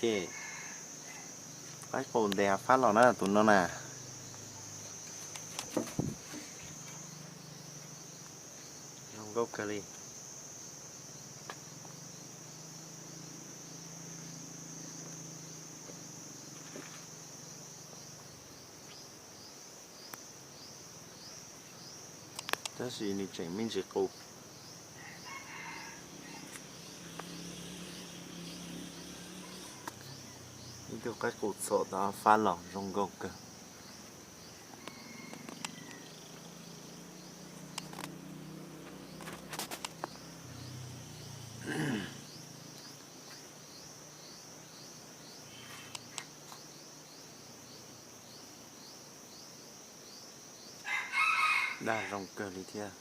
Ces qaib qus ntes fab los na tus no na. Zoo nkauj kawg li. Tab sis nws tseem me ntsis qus. Ib tug qaib qus txhom tau fab los zoo nkauj kawg. Dag zoo kawg li thiab.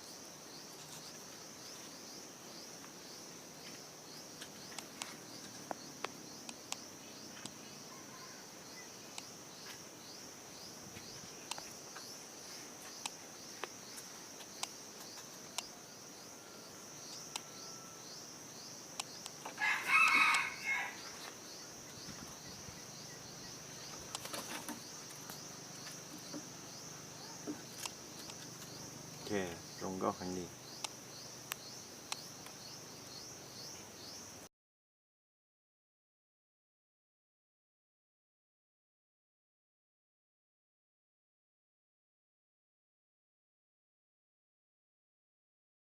Zoo nkauj heev li.